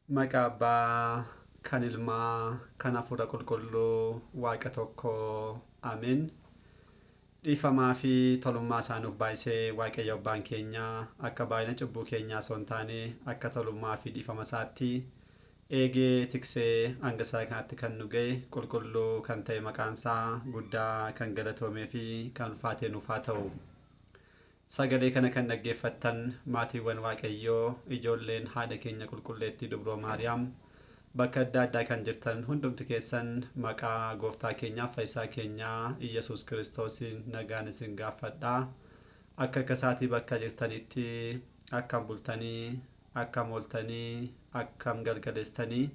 Maqaa Abbaa, kan Ilmaa, kan Hafuura Qulqulluu, Waaqa tokko. Ameen. Dhiifamaa fi tolummaa isaa nuuf baay'isee Waaqayyo Abbaan keenya akka baay'ina cubbuu keenyaa osoo hin taane akka tolummaa fi dhiifama isaatti eegee tiksee hanga isaa kanatti kan nu ga'e qulqulluu kan ta'e maqaan isaa guddaa kan galatoomee fi kan ulfaatee nuuf haa ta'u. Sagalee kana kan dhaggeeffattan maatiiwwan Waaqayyoo, ijoolleen haadha keenya qulqulleettii Dubroo Maariyaam bakka adda addaa kan jirtan hundumti keessan maqaa gooftaa keenyaaf fayyisaa keenyaa Iyyasuus Kiristoosiin nagaan isin gaaffadha. Akka akka isaatii bakka jirtanitti akkam bultanii, akkam ooltanii, akkam galgaleessitanii.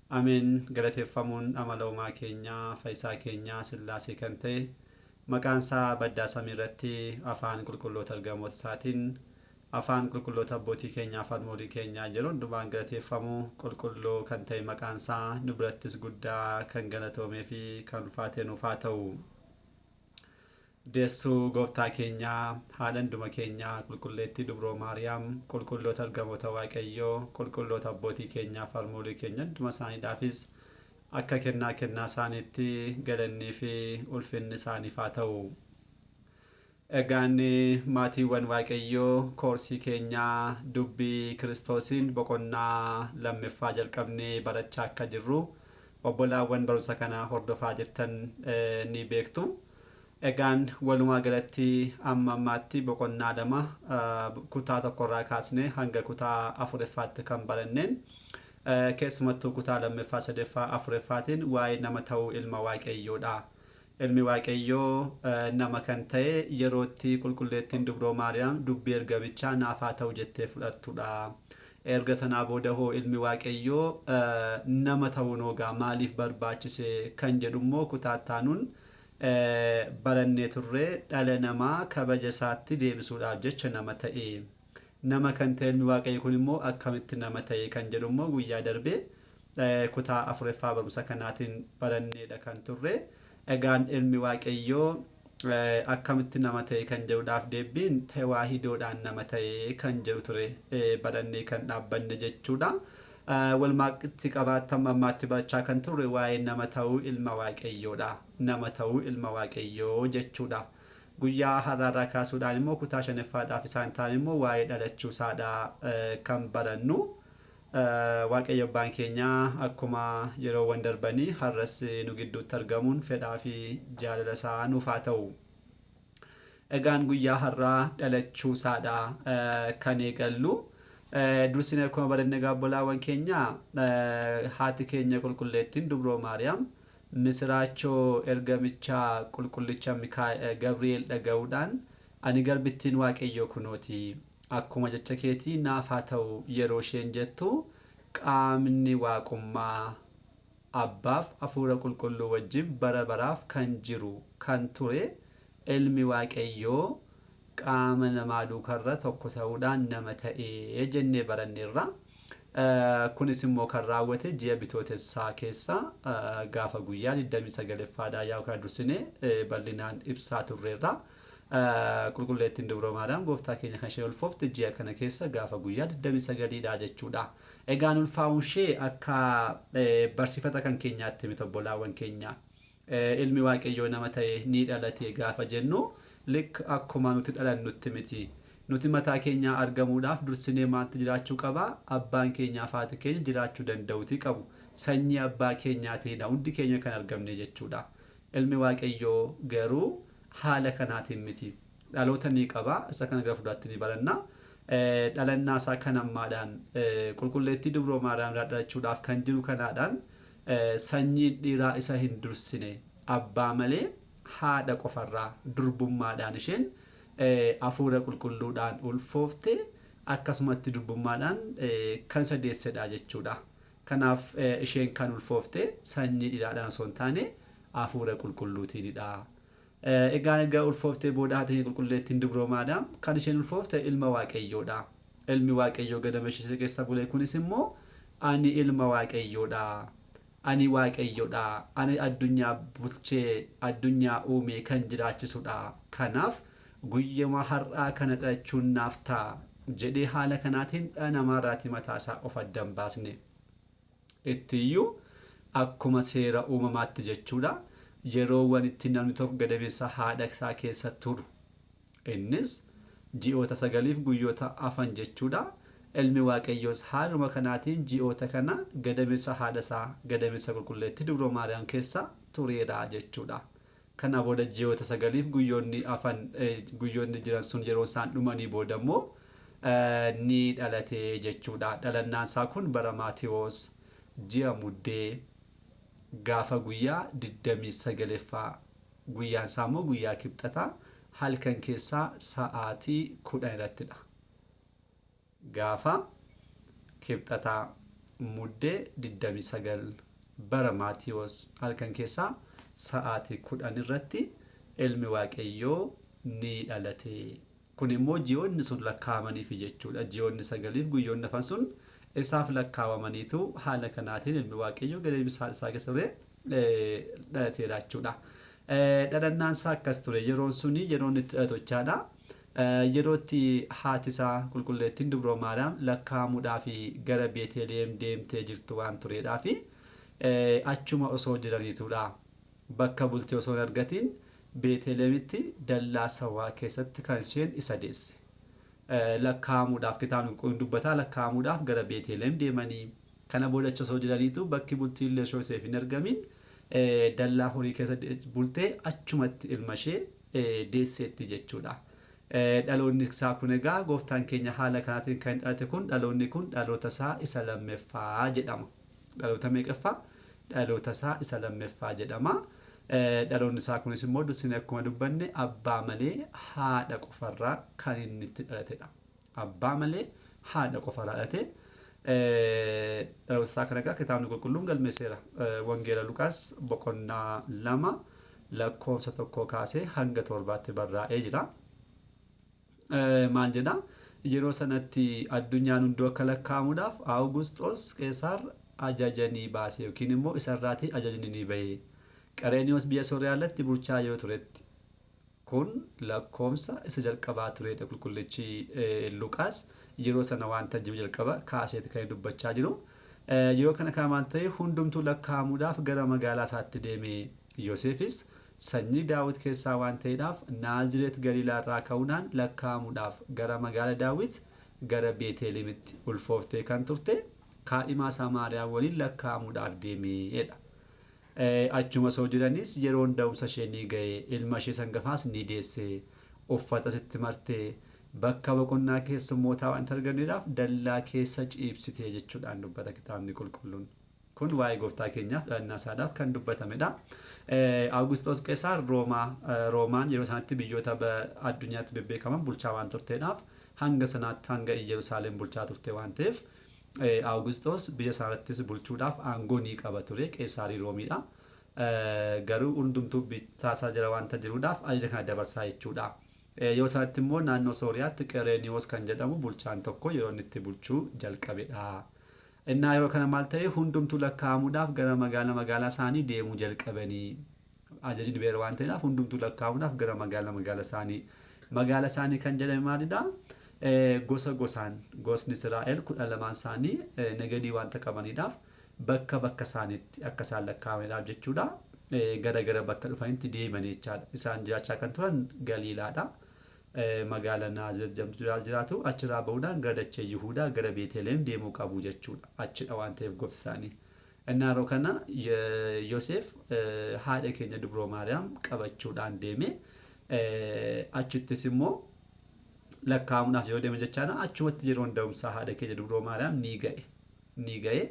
Ameen. Galateeffamuun amala uumaa keenyaa, fayyisaa keenyaa Sillaasee kan ta'e maqaan isaa baddaa samii irratti afaan qulqulloota ergamoota isaatiin afaan qulqulloota abbootii keenyaa afaan moolii keenyaa jedhu hundumaan galateeffamu qulqulluu kan ta'e maqaan isaa nu birattis guddaa kan galatoomee fi kan ulfaatee nuuf haa ta'u. Deessuu gooftaa keenyaa, haadha hunduma keenyaa, qulqulleettii Dubroo Maariyaam, qulqulloota ergamoota Waaqayyoo, qulqulloota abbootii keenyaa fi harmoolii keenya hunduma isaaniidhaafis akka kennaa kennaa isaaniitti galannii fi ulfinni isaaniif haa ta'u. Egaan maatiiwwan Waaqayyoo, koorsii keenyaa dubbii Kiristoosiin boqonnaa lammaffaa jalqabnee barachaa akka jirru obbolaawwan barumsa kana hordofaa jirtan ni beektu. Egaan walumaa galatti amma ammaatti boqonnaa lama kutaa tokkorraa kaasnee hanga kutaa afureffaatti kan baranneen keessumattuu kutaa lammaffaa, sadaffaa, afureffaatiin waa'ee nama ta'uu ilma Waaqayyoodha. Ilmi Waaqayyoo nama kan ta'e yerootti qulqulleettiin Dubroo Maariyaam dubbii ergamichaa naaf haa ta'u jettee fudhattudha. Erga sanaa booda hoo ilmi Waaqayyoo nama ta'uun hoogaa maaliif barbaachise kan jedhu immoo kutaa ittaanuun barannee turre dhala namaa kabaja isaatti deebisuudhaaf jecha nama ta'e. Nama kan ta'e ilmi Waaqayyoo kun immoo akkamitti nama ta'e kan jedhu immoo guyyaa darbee kutaa afureffaa barumsa kanaatiin baranneedha kan turre. Egaan ilmi Waaqayyoo akkamitti nama ta'e kan jedhuudhaaf deebiin tewaahidoodhaan nama ta'e kan jedhu ture barannee kan dhaabbanne jechuudha. Walumaatti qabaatti amma ammaatti barachaa kan turre waa'ee nama ta'uu ilma Waaqayyoodha. Nama ta'uu ilma Waaqayyoo jechuudha. Guyyaa har'aarraa kaasuudhaan immoo kutaa shanaffaadhaaf isaan ta'an immoo waa'ee dhalachuu isaadha kan barannu. Waaqayyo abbaan keenya akkuma yeroowwan darbanii har'as nu gidduutti argamuun fedhaa fi jaalala isaa nuuf haa ta'u. Egaan guyyaa har'aa dhalachuu isaadha kan eegallu. Dursine akkuma baranne egaa obbolaawwan keenya haati keenya qulqulleettiin Dubroo Maariyaam misiraachoo ergamicha qulqullicha Gabri'eel dhaga'uudhaan ani garbittiin Waaqayyoo kunooti akkuma jecha keetii naaf haa ta'u yeroo isheen jettu qaamni waaqummaa Abbaaf Hafuura Qulqulluu wajjin bara baraaf kan jiru kan ture ilmi Waaqayyoo qaama namaa duukarra tokko ta'uudhaan nama ta'e jennee baranneerra. Kunis immoo kan raawwate ji'a Bitootessaa keessa gaafa guyyaa 29ffaadha yaa kana dursinee bal'inaan ibsaa turreerra. Qulqulleettiin Dubroo Maariyaam gooftaa keenya kan ishee ulfoofte ji'a kana keessa gaafa guyyaa 29dha jechuudha. Egaan ulfaa'uun ishee akka barsiifata kan keenyaatti miti obbolaawwan keenya. Ilmi Waaqayyoo nama ta'e ni dhalate gaafa jennu lik akkuma nuti dhalannutti miti. Nuti mataa keenyaa argamuudhaaf dursinee maaltu jiraachuu qaba? Abbaan keenyaaf haati keenya jiraachuu danda'uutii qabu. Sanyii abbaa keenyaatiinidha hundi keenya kan argamne jechuudha. Ilmi Waaqayyoo garuu haala kanaatiin miti. Dhaloota ni qaba. Isa kana gara fuulduraatti ni baranna. Dhalannaa isaa kan ammaadhaan qulqulleettii Dubroo Maariyaam irraa dhalachuudhaaf kan jiru kanaadhaan sanyiin dhiiraa isa hin dursine abbaa malee haadha qofarraa durbummaadhaan isheen hafuura qulqulluudhaan ulfoofte akkasumatti durbummaadhaan kan isa deessedha jechuudha. Kanaaf isheen kan ulfoofte sanyii dhiiraadhaan osoo hin taane hafuura qulqulluutiinidha. Egaan erga ulfooftee booda haati keenya qulqulleettiin Dubroo Maariyaam kan isheen ulfoofte ilma Waaqayyoodha. Ilmi Waaqayyoo gadama ishee keessa bule kunis immoo ani ilma Waaqayyoodha. Ani Waaqayyoodha. Ani addunyaa bulchee addunyaa uumee kan jiraachisudha. Kanaaf guyyuma har'aa kana dhalachuun naaf ta'a jedhee haala kanaatiin dhala namaarraatii mataasaa of adda hin baasne. Ittiyyuu akkuma seera uumamaatti jechuudha. Yeroowwan itti namni tokko gadameessa haadha isaa keessa turu. Innis ji'oota sagaliif guyyoota afan jechuudha. Ilmi Waaqayyoos haaluma kanaatiin ji'oota kana gadameessa haadha isaa gadameessa qulqulleettii Dubroo Maariyaam keessa tureera jechuudha. Kana booda ji'oota sagaliif guyyoonni afan guyyoonni jiran sun yeroo isaan dhumanii booda immoo ni dhalate jechuudha. Dhalannaan isaa kun bara Maatiyoos ji'a Muddee gaafa guyyaa 29ffaa guyyaan isaa immoo guyyaa Kibxataa halkan keessaa sa'aatii 10 irrattidha. Gaafa Kibxataa Muddee 29 bara Maatiyoos halkan keessaa sa'aatii 10 irratti ilmi Waaqayyoo ni dhalate. Kun immoo ji'oonni sun lakkaa'amaniifi jechuudha. Ji'oonni sagaliif guyyoonni hafan sun isaaf lakkaawamaniitu haala kanaatiin ilmi Waaqayyoo gadameessa haadha isaa keessa ture dhalateera jechuudha. Dhalannaan isaa akkas ture. Yeroon suni yeroon itti dhalatu jechaadha. Yeroo itti haati isaa qulqulleettiin Dubroo Maariyaam lakkaa'amuudhaaf gara Beeteliheem deemtee jirtu waan tureedhaaf achuma osoo jiraniitudha. Bakka bultii osoo hin argatiin Beeteliheemitti dallaa sawwaa keessatti kan isheen isa deesse. Lakkaa'amuudhaaf kitaabni qulqulluun dubbataa lakkaa'amuudhaaf gara Beeteliheem deemanii kana booda achi osoo jiraniitu bakki bultii illee osoo isheef hin argamin dallaa horii keessa bultee achumatti ilma ishee deesseetti jechuudha. Dhaloonni isaa kun egaa gooftaan keenya haala kanaatiin kan dhalate kun dhaloonni kun dhaloota isaa isa lammeffaa jedhama. Dhaloota meeqaffaa? Dhaloota isaa isa lammeffaa jedhama. Dhaloonni isaa kunis immoo dursinee akkuma dubbanne abbaa malee haadha qofarraa kan inni itti dhalatedha. Abbaa malee haadha qofarraa dhalate. Dhaloota isaa kana egaa kitaabni qulqulluun galmeesseera. Wangeela Luqaas boqonnaa 2 lakkoofsa 1 kaasee hanga 7tti barraa'ee jira. Maal jedha? Yeroo sanatti addunyaan hunduu akka lakkaa'amuudhaaf Awugusxoos Qeesaar ajaja ni baase yookiin immoo isarraatii ajajni ni ba'e. Qareeniyoos biyya Sooriyaa irratti bulchaa yeroo turetti. Kun lakkoomsa isa jalqabaa tureedha qulqullichi Luqaas yeroo sana wanta jiru jalqaba kaaseeti kan inni dubbachaa jiru. Yeroo kana kana maal ta'e hundumtuu lakkaa'amuudhaaf gara magaalaa isaatti deeme. Yoseefis Sanyii Daawit keessaa waan ta'eedhaaf Naazireet Galiilaa irraa ka'uudhaan lakkaa'amuudhaaf gara magaala Daawit gara Beeteelemitti ulfooftee kan turte kaadhimaa isaa Maariyaam waliin lakkaa'amuudhaaf deeme jedha. Achuma osoo jiraniis yeroon da'umsa ishee ni ga'e, ilma ishee isa hangafaas ni deesse. Uffatas itti marte, bakka boqonnaa keessummootaa waan hin arganneedhaaf dallaa keessa ciibsite jechuudhaan dubbata kitaabni qulqulluun. Kun waa'ee gooftaa keenyaaf dhalannaa isaadhaaf kan dubbatamedha. Awugusxoos Qeesaar Roomaa, Roomaan yeroo sanatti biyyoota addunyaatti bebbeekaman bulchaa waan turteedhaaf hanga sanaatti hanga Iyyerusaalem bulchaa turte waan ta'eef Awugusxoos biyya sanarrattis bulchuudhaaf aangoo ni qaba ture Qeesaarii Roomiidha. Garuu hundumtuu bittaa isaa jala waanta jiruudhaaf ajaja kana dabarsaa jechuudha. Yeroo sanatti immoo naannoo Sooriyaatti Qereeniwoos kan jedhamu bulchaan tokko yeroo inni itti bulchuu jalqabedha. Innaa yeroo kana maal ta'e hundumtuu lakkaa'amuudhaaf gara magaala magaalaa isaanii deemuu jalqabanii. Ajajni beera waan ta'eedhaaf hundumtuu lakkaa'amuudhaaf gara magaala magaala isaanii. Magaala isaanii kan jedhame maalidha? Gosa gosaan gosni Israa'el 12n isaanii nagadii wanta qabaniidhaaf bakka bakka isaaniitti akka isaan lakkaa'amaniidhaaf jechuudha. Gara gara bakka dhufanitti deemanii jechaadha. Isaan jiraachaa kan turan Galiilaadha. Magaala Naazireet jedhamtu jiraatu. Achirraa ba'uudhaan gara dachee Yihuudaa gara Beeteleem deemuu qabu jechuudha. Achidha waan ta'eef gosti isaanii. Innaa yeroo kana Yoseef haadha keenya Dubroo Maariyaam qabachuudhaan deeme. Achittis immoo lakkaa'amuudhaaf yeroo deeme jechaadha. Achumatti yeroon da'umsaa haadha keenya Dubroo Maariyaam ni ga'e. Ni ga'e.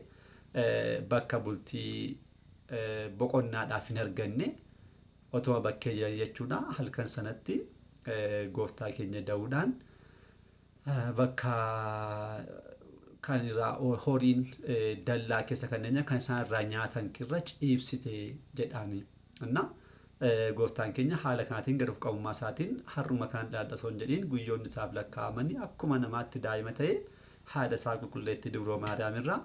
Bakka bultii boqonnaadhaaf hin arganne. Otuma bakkee jiranii jechuudha halkan sanatti gooftaa keenya da'uudhaan bakka kan irraa horiin dallaa keessa kanneen kan isaan irraa nyaatan irra ciibsite jedhaani. Inna gooftaan keenya haala kanaatiin gad of qabummaa isaatiin har'uma kanan dhaladha osoo hin jedhiin guyyoonni isaaf lakkaa'amanii akkuma namaatti daa'ima ta'ee haadha isaa qulqulleettii dubroo Maariyaam irraa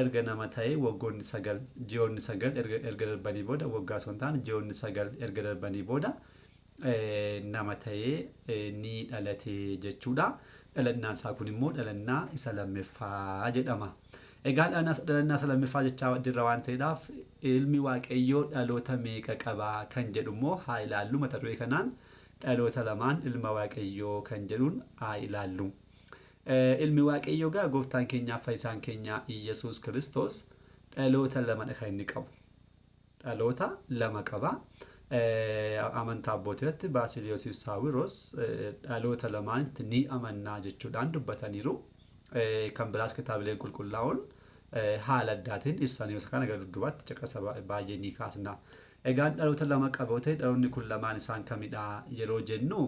Erga nama ta'ee waggoonni 9, ji'oonni 9 erga erga darbanii booda, waggaa osoo hin taane ji'oonni 9 erga darbanii booda nama ta'ee ni dhalate jechuudha. Dhalannaan isaa kun immoo dhalannaa isa lammeffaa jedhama. Egaa dhalannaa isa lammaffaa jechaa jirra waan ta'eedhaaf ilmi Waaqayyoo dhaloota meeqa qabaa kan jedhu immoo haa ilaallu mata duree kanaan dhaloota lamaan ilma Waaqayyoo kan jedhuun haa ilaallu. Ilmi Waaqayyoo gaa gooftaan keenyaaf fayyisaan keenya Iyyasuus Kiristoos dhaloota lamadha kan inni qabu. Dhaloota lama qaba. Amantaa abbootii irratti Baasiliyoosiif Saawiroos dhaloota lamaanitti ni amannaa jechuudhaan dubbataniiru. Kan biraas kitaabileen qulqullaa'oon haala addaatiin ibsaniiru. Isa kana gara dudduubaatti caqasa baay'ee ni kaasna. Egaan dhaloota lama qaba yoo ta'e dhaloonni kun lamaan isaan kamidha yeroo jennu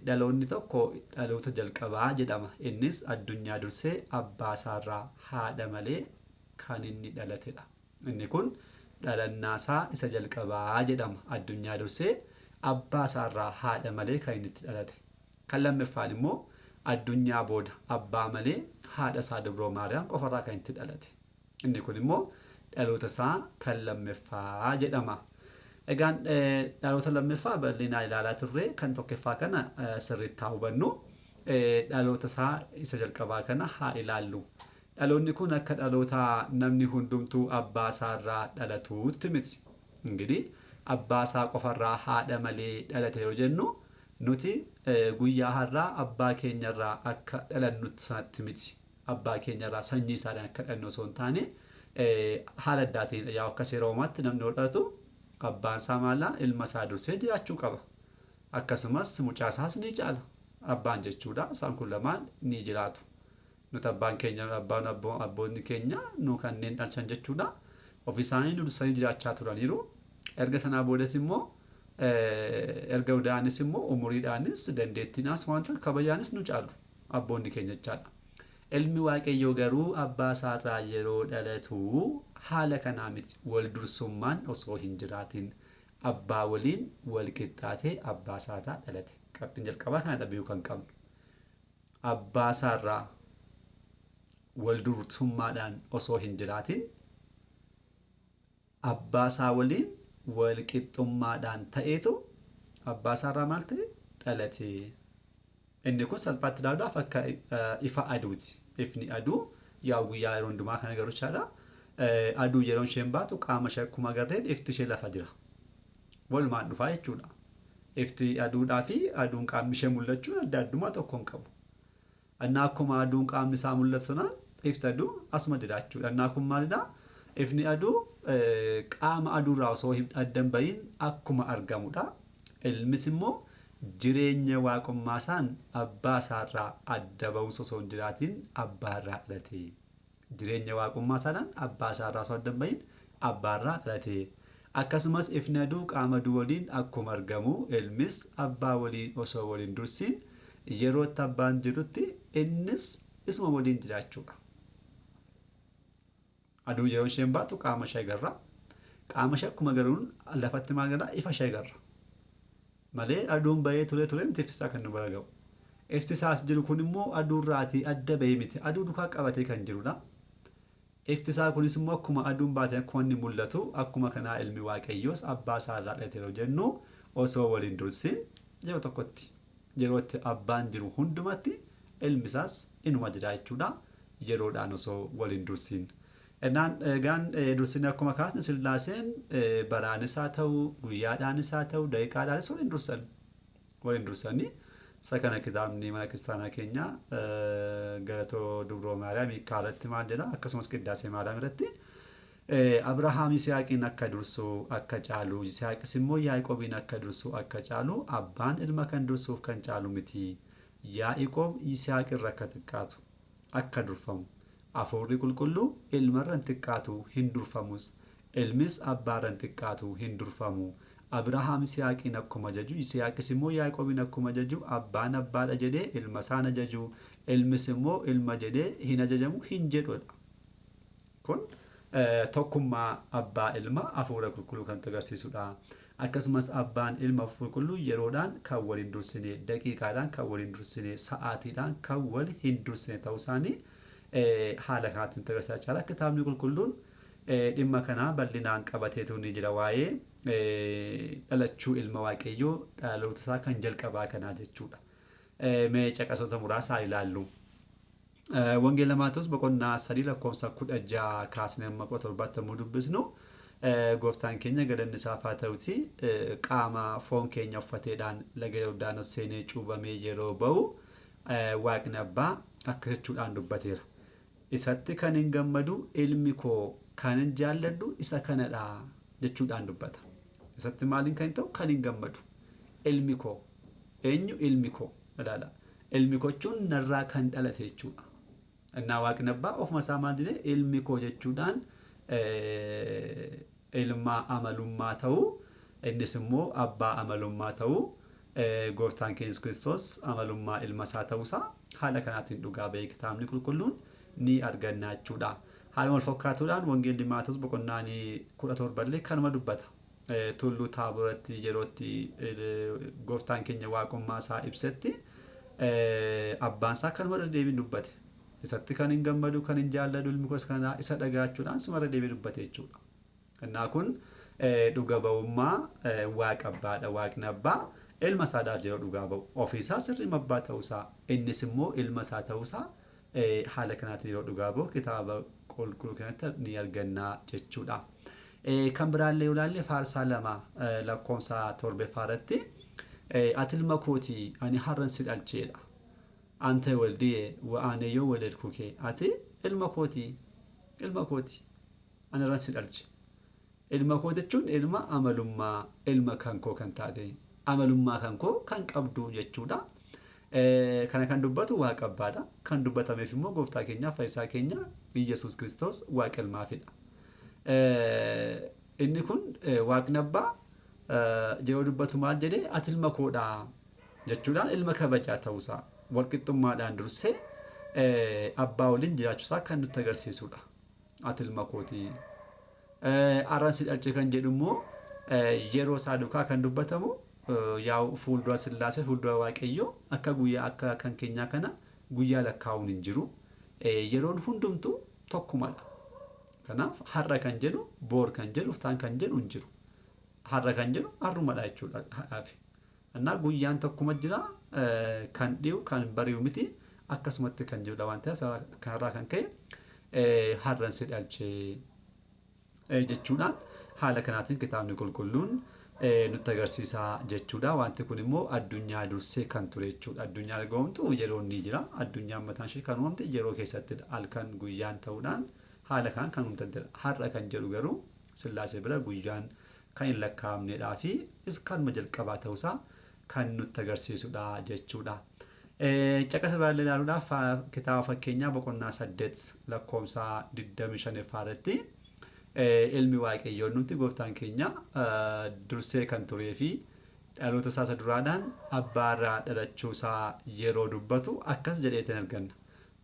dhaloonni tokko dhaloota jalqabaa jedhama. Innis addunyaa dursee abbaa isaarraa haadha malee kan inni dhalatedha. Inni kun dhalannaasaa isa jalqabaa jedhama. Addunyaa dursee abbaa isaarraa haadha malee kan inni itti dhalate. Kan lammaffaan immoo addunyaa booda abbaa malee haadha isaa Dubroo Maariyaam qofarraa kan itti dhalate. Inni kun immoo dhaloota isaa kan lammaffaa jedhama. Egaan dhaloota lammaffaa bal'inaa ilaalaa turre kan tokkoffaa kana sirriitti haa hubannu. Dhaloota isaa isa jalqabaa kana haa ilaallu. Dhaloonni kun akka dhaloota namni hundumtuu abbaa isaarraa dhalatuutti miti. Ingidihi abbaa isaa qofarraa haadha malee dhalate yoo jennu nuti guyyaa har'aa abbaa keenyarraa akka dhalannutti sanatti miti. Abbaa keenyarraa sanyii isaadhaan akka dhalannu osoo hin taane haala addaatiin yaa akka seera uumaatti namni yoo dhalatu abbaan isaa maalaa ilma isaa dursee jiraachuu qaba. Akkasumas mucaa isaas ni caala. Abbaan jechuudha. Isaan kun lamaan ni jiraatu. Nuti abbaan keenya abbaan abboonni keenya nu kanneen dhalchan jechuudha. Ofii isaanii nu dursanii jiraachaa turaniiru. Erga sanaa boodas immoo erga udaanis immoo umuriidhaanis dandeettiinaas wanta kabajaanis nu caalu abboonni keenya jechaadha. Ilmi Waaqayyoo garuu abbaa isaarraa yeroo dhalatu haala kanaa miti wal dursummaan osoo hin jiraatin abbaa waliin wal qixxaatee abbaa isaarraa dhalate. Qabxiin jalqabaa kana beekuu kan qabnu. Abbaa isaarraa wal dursummaadhaan osoo hin jiraatin abbaa isaa waliin wal qixxummaadhaan ta'eetu abbaa isaarraa maal ta'e dhalate. Inni kun salphaatti ilaaluudhaaf akka ifa aduuti. Ifni aduu yaa guyyaa yeroo hundumaa kan agarru jechaadha. Aduu yeroo isheen baatu qaama ishee akkuma agarreen ifti ishee lafa jira. Walumaan dhufaa jechuudha. Ifti aduudhaa fi aduun qaamni ishee mul'achuun adda addummaa tokko hin qabu. Annaa akkuma aduun qaamni isaa mul'atu sanaan ifti aduu asuma jira jechuudha. Annaa kun maalidha? Ifni aduu qaama aduurraa osoo hin adda hin bahin akkuma argamudha. Ilmis immoo jireenya waaqummaa isaan abbaa isaarraa adda ba'umsa osoo hin jiraatiin abbaa irraa dhalate. Jireenya waaqummaa isaadhaan abbaa isaarraa osoo adda hin bahin abbaa irraa dhalate. Akkasumas ifni aduu qaama aduu waliin akkuma argamu ilmis abbaa waliin osoo wal hin dursiin yerootti abbaan jirutti innis isuma waliin jiraachuudha. Aduun yeroo isheen baatu qaama ishee agarra. Qaama ishee akkuma agaruun lafatti maal agarra? Ifa ishee agarra. Malee aduun bahee turee turee miti ifti isaa kan nu bira ga'u. Ifti isaas jiru kun immoo aduurraatii adda bahee miti. Aduu dukaa qabatee kan jirudha. Ifti isaa kunis immoo akkuma aduun baate akkuma inni mul'atu akkuma kanaa ilmi Waaqayyoos abbaa isaa irraa dhalate yeroo jennu osoo wal hin dursin yeroo tokkotti yeroo itti abbaan jiru hundumatti ilmi isaas inuma jira jechuudha yeroodhaan osoo wal hin dursin. Ennaan egaan dursinee akkuma kaasne Sillaaseen baraanis haa ta'u guyyaadhaanis haa ta'u daqiiqaadhaanis wal hin dursan. Wal hin dursanii isa kana kitaabni mana kiristaanaa keenya galatoo dubroo Maariyaam hiikkaa irratti maal jedha akkasumas qiddaasee Maariyaam irratti Abrahaam Yisihaaqiin akka dursu akka caalu Yisihaaqis immoo Yaaqoobiin akka dursu akka caalu abbaan ilma kan dursuuf kan caalu miti Yaaqoob Yisihaaq irra akka xiqqaatu akka durfamu Hafuurri Qulqulluu Ilmarra hin xiqqaatu, hin durfamus, Ilmis Abbaarra hin xiqqaatu, hin durfamu. Abrahaam Yisihaaqiin akkuma jaju, Yisihaaqis immoo Yaaqoobiin akkuma jaju, Abbaan Abbaadha jedhee Ilma isaa hin ajaju, Ilmis immoo Ilma jedhee hin ajajamu hin jedhu jedha. Kun tokkummaa Abbaa, Ilma, Hafuura Qulqulluu kan nutti agarsiisudha. Akkasumas Abbaan, Ilma, Hafuura Qulqulluu yeroodhaan kan wal hin dursine, daqiiqaadhaan kan wal hin dursine, sa'aatiidhaan kan wal hin dursine ta'uu isaanii haala kanatti nutti agarsiisa jechaadha. Kitaabni Qulqulluun dhimma kana bal'inaan qabateetu ni jira waa'ee dhalachuu ilma Waaqayyoo dhaloota isaa kan jalqabaa kanaa jechuudha. Mee caqasoota muraasa haa ilaallu. Wangeela Maatewos boqonnaa 3 lakkoofsa 16 kaasnee amma 17tti yommuu dubbisnu gooftaan keenya galanni isaaf haa ta'uti qaama foon keenya uffateedhaan laga Yordaanos seenee cuubamee yeroo ba'u waaqni abbaa akka jechuudhaan dubbateera. Isatti kan hin gammadu ilmi koo kan hin jaalladhu isa kanadha jechuudhaan dubbata. Isatti maaliin kan ta'u kan hin gammadu ilmi koo eenyu ilmi koo ilaala. Ilmi koo jechuun narraa kan dhalate jechuudha. Innaa waaqni abbaa ofuma isaa maal jedhee ilmi koo jechuudhaan ilma amalummaa ta'uu innis immoo abbaa amalummaa ta'uu gooftaan keenya Yesuus Kiristoos amalummaa ilma isaa ta'uusaa haala kanaatiin dhugaa ba'ee kitaabni qulqulluun ni arganna jechuudha. Haaluma wal fakkaatuudhaan wangeelli Maatewos boqonnaan 17 illee kanuma dubbata. Tulluu Taaboratti yerootti gooftaan keenya waaqummaa isaa ibsetti abbaan isaa kanuma irra deebiin dubbate. Isatti kan hin gammadu kan hin jaalladu ilmi koos kanaa isa dhagaachuudhaan suma irra deebiin dubbate jechuudha. Innaa kun dhuga ba'ummaa waaqa abbaadha. Waaqni abbaa ilma isaadhaaf yeroo dhugaa ba'u. Ofiisaa sirrii abbaa ta'uusaa innis immoo ilma isaa ta'uusaa haala kanaatiin yeroo dhugaa ba'u kitaaba qulqulluu kanatti ni arganna jechuudha. Kan biraallee yoo ilaalle faarsaa 2 lakkoofsa 7 irratti ati ilma kooti ani har'an si dhalcheedha. Ante waldiye wa'aane yoo waledkuke ati ilma kooti ilma kooti ani har'an si dhalche. Ilma koo jechuun ilma amalummaa ilma kan koo kan taate amalummaa kan koo kan qabdu jechuudha. Kana kan dubbatu waaqa abbaadha. Kan dubbatameef immoo gooftaa keenyaaf fayyisaa keenya Iyyasuus Kiristoos waaqa ilmaafidha. Inni kun waaqni abbaa yeroo dubbatu maal jedhee ati ilma koodha jechuudhaan ilma kabajaa ta'uusaa walqixxummaadhaan dursee abbaa waliin jiraachuusaa kan nutti agarsiisudha. Ati ilma kooti. Arran si dhalche kan jedhu immoo yeroo isaa duukaa kan dubbatamu yaa'u fuuldura Sillaasee fuuldura Waaqayyoo akka guyyaa akka kan keenyaa kana guyyaa lakkaa'uun hin jiru. Yeroon hundumtuu tokkumadha. Kanaaf har'a kan jedhu boor kan jedhu iftaan kan jedhu hin jiru. Har'a kan jedhu har'umadha jechuudha hafe. Innaa guyyaan tokkuma jira kan dhiyu kan bari'u miti akkasumatti kan jirudha waan ta'eef kanarraa kan ka'e har'an si dhalchee jechuudhaan haala kanaatiin kitaabni qulqulluun nutti agarsiisa jechuudha. Wanti kun immoo addunyaa dursee kan ture jechuudha. Addunyaa erga uumtu yeroon ni jira. Addunyaan mataan ishee kan uumamte yeroo keessattidha. Halkan guyyaan ta'uudhaan haala kanaan kan uumamtedha. Har'a kan jedhu garuu Sillaasee bira guyyaan kan hin lakkaa'amnedhaa fi kanuma jalqabaa ta'uusaa kan nutti agarsiisudha jechuudha. Caqasa biraallee ilaaluudhaaf kitaaba fakkeenyaa boqonnaa 8 lakkoofsa 25 irratti ilmi waaqayyoo nuti gooftaan keenya dursee kan turee fi dhaloota isaa isa duraadhaan abbaarraa dhalachuu isaa yeroo dubbatu akkas jedheetiin arganna.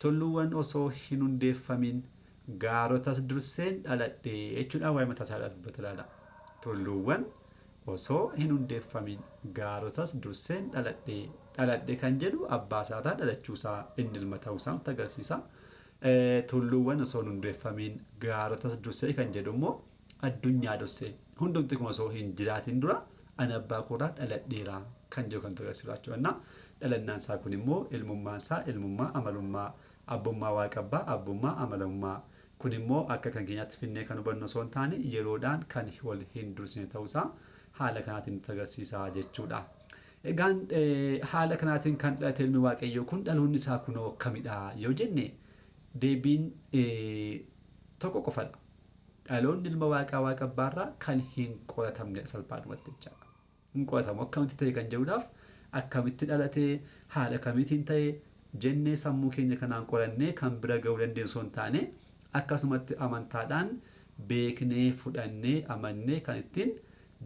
Tulluuwwan osoo hin hundeeffamin gaarotas durseen dhaladhe jechuudhaan waa'ee mataa isaa dubbata ilaala. Tulluuwwan osoo hin hundeeffamin gaarotas durseen dhaladhe dhaladhe kan jedhu abbaa isaarraa dhalachuusaa inni ilma ta'uusaa nutti agarsiisa. Tulluuwwan osoo hin hundeeffamin gaarotas dursee kan jedhu immoo addunyaa dursee hundumti kun osoo hin jiraatin dura ani abbaa koorraa dhaladheera kan jedhu kan nutti agarsiisu jechuudha. Dhalannaan isaa kun immoo ilmummaan isaa ilmummaa amalummaa abbummaa waaqa abbaa abbummaa amalummaa kun immoo akka kan keenyaatti finnee kan hubannu osoo hin taane yeroodhaan kan wal hin dursine ta'uusaa haala kanaatiin nutti agarsiisa jechuudha. Egaan haala kanaatiin kan dhalate ilmi waaqayyoo kun dhaloonni isaa kunoo akkamidha yoo jenne deebiin tokko qofadha. Dhaloonni ilma waaqaa waaqa abbaarraa kan hin qoratamne salphaadhumatti jechaadha. Hin qoratamu akkamitti ta'e kan jedhuudhaaf akkamitti dhalate haala kamiitiin ta'e jennee sammuu keenya kanaan qorannee kan bira ga'uu dandeenyu osoo hin taane akkasumatti amantaadhaan beeknee fudhannee amannee kan ittiin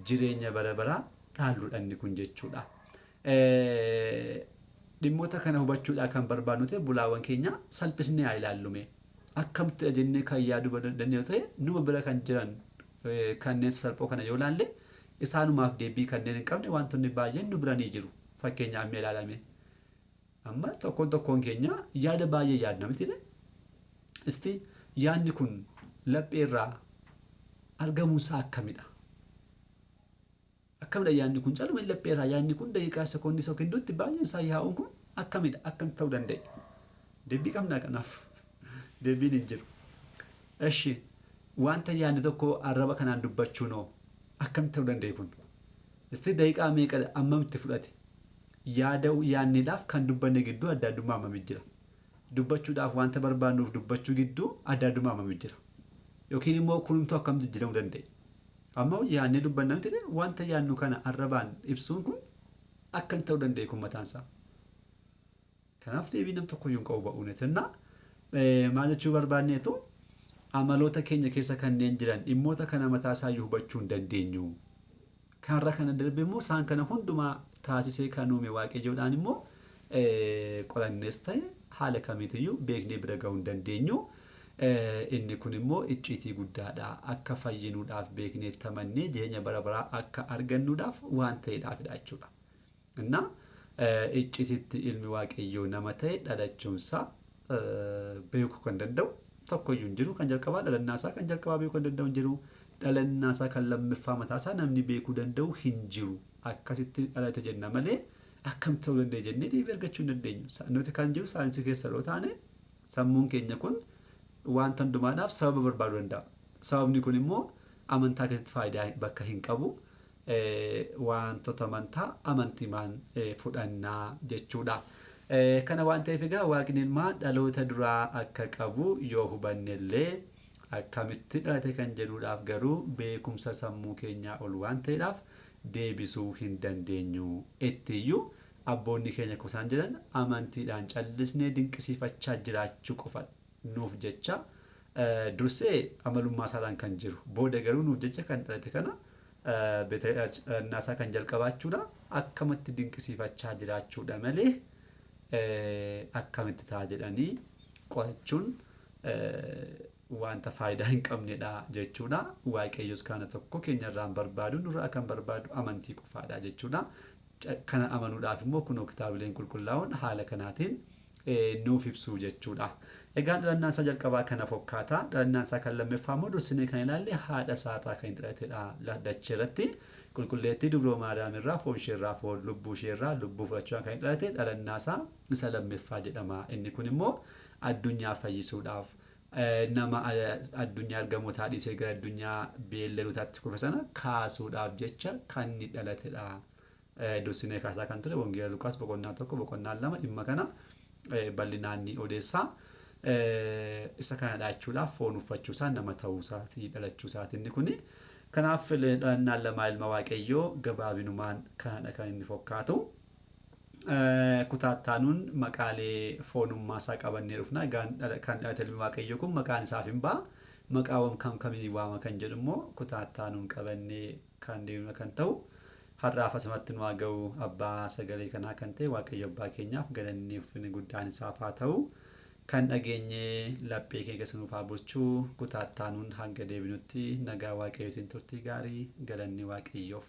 jireenya bara baraa dhaalluudha inni kun jechuudha. Dhimmoota kana hubachuudhaa kan barbaadnu ta'e bulaawwan keenya salphisnee haa ilaallume. Akkamitti jennee kan yaaduu dandeenyu ta'e numa bira kan jiran kanneen salphoo kana yoo ilaalle isaanumaaf deebii kanneen hin qabne wantoonni baay'een nu bira ni jiru. Fakkeenyaaf mee ilaalame. Amma tokkoon tokkoon keenya yaada baay'ee yaadna miti. Isti yaadni kun lapheerraa argamuunsaa akkamidha? Akkamidha yaadni kun caluma lapheerraa yaadni kun daqiiqaa sekoondii tokko gidduutti baay'een isaa yaa'uun kun akkamidha? Akkamitti ta'uu danda'e? Deebii qabnaa kanaaf? Deebiin hin jiru. Eshi, wanta yaadne tokko arraba kanaan dubbachuunoo akkamitti ta'uu danda'e kun? Isti daqiiqaa meeqa ammamitti fudhate? Yaada yaadneedhaaf kan dubbanne gidduu adda addummaa hammamii jira? Dubbachuudhaaf wanta barbaannuuf dubbachuu gidduu adda addummaa hammamii jira? Yookiin immoo kunumtuu akkam jijjiiramuu danda'e? Amma yaadnee dubbanna miti, wanta yaadnu kana arrabaan ibsuun kun akkam ta'uu danda'e kun mataansaa? Kanaaf deebii nam tokkoyyuu hin qabu ba'uunetinna. Maal jechuu barbaanneetu, amaloota keenya keessa kanneen jiran dhimmoota kana mataa isaayyuu hubachuu hin dandeenyu. Kanarra kana darbe immoo isaan kana hundumaa taasisee kan uume Waaqayyoodhaan immoo qorannees ta'e haala kamiitiyyuu beeknee bira ga'uu hin dandeenyu. Inni kun immoo icciitii guddaadha. Akka fayyinuudhaaf beeknee tamannee jireenya bara baraa akka argannuudhaaf waan ta'eedhaafidha jechuudha. Innaa iccitiitti ilmi Waaqayyoo nama ta'e dhalachuunsaa beekuu kan danda'u tokkoyyuu hin jiru. Kan jalqabaa dhalannaa isaa kan jalqabaa beekuu kan danda'u hin jiru. Dhalannaa isaa kan lammaffaa mataa isaa namni beekuu danda'u hin jiru. Akkasitti dhalate jenna malee akkamitti ta'uu danda'e jennee deebii argachuu hin dandeenyu. Nuti kan jiru saayinsii keessa yeroo taane, sammuun keenya kun wanta hundumaadhaaf sababa barbaaduu danda'a. Sababni kun immoo amantaa keessatti faayidaa bakka hin qabu. Wantoota amantaa amantiimaan fudhannaa jechuudha. Kana waan ta'eef egaa Waaqni ilmaa dhaloota duraa akka qabu yoo hubanne illee, akkamitti dhalate kan jedhuudhaaf garuu beekumsa sammuu keenyaa ol waan ta'eedhaaf deebisuu hin dandeenyu. Ittiiyyuu abboonni keenya akkuma isaan jedhan, amantiidhaan callisnee dinqisiifachaa jiraachuu qofa nuuf jecha dursee amalummaa isaadhaan kan jiru, booda garuu nuuf jecha kan dhalate kana, dhalannaa isaa kan jalqabaachuudha, akkamatti dinqisiifachaa jiraachuudha malee akkamitti ta'a jedhanii qorachuun wanta faayidaa hin qabnedha jechuudha. Waaqayyos kana tokko keenyarraa hin barbaadu, nurraa kan barbaadu amantii qofaadha jechuudha. Kana amanuudhaaf immoo kunoo kitaabileen qulqullaa'oon haala kanaatiin nuuf ibsu jechuudha. Egaa dhalannaan isaa jalqabaa kana fakkaata. Dhalannaan isaa kan lammaffaa immoo dursinee kan ilaalle haadha isaarraa kan dhalatedha. Dachee irratti qulqulleettii Dubroo Maariyaam irraa foon isheerraa foon, lubbuu isheerraa lubbuu fudhachuudhaan kan dhalate dhalannaa isaa isa lammaffaa jedhama. Inni kun immoo addunyaa fayyisuudhaaf, nama addunyaa ergamootaa dhiisee gara addunyaa beelladootaatti kufe sana kaasuudhaaf jecha kan inni dhalatedha. Dursinee kaasaa kan ture Wangeela Luqaas boqonnaa 1, boqonnaa 2 dhimma kana bal'inaan ni odeessa. Isa kanadha jechuudha. Foon uffachuusaa, nama ta'uusaatii, dhalachuusaati inni kuni. Kanaaf dhalannaan lamaa ilma Waaqayyoo gabaabinumaan kanadha kan inni fakkaatu. Kutaa ittaanuun maqaalee foonummaa isaa qabannee dhufna. Egaan kan dhalate ilmi Waaqayyoo kun maqaan isaaf hin ba'a. Maqaawwan kam kamiin waama kan jedhu immoo kutaa ittaanuun qabannee kan deemnu kan ta'u. Har'aaf asumatti nu haa ga'u. Abbaa sagalee kanaa kan ta'e Waaqayyo abbaa keenyaaf galanni ulfinni guddaan isaaf haa ta'u. Kan dhageenye laphee keenya keessa nuuf haa bulchuu. Kutaa ittaanuun hanga deebinutti nagaa Waaqayyootiin turtii gaarii, galanni Waaqayyoof.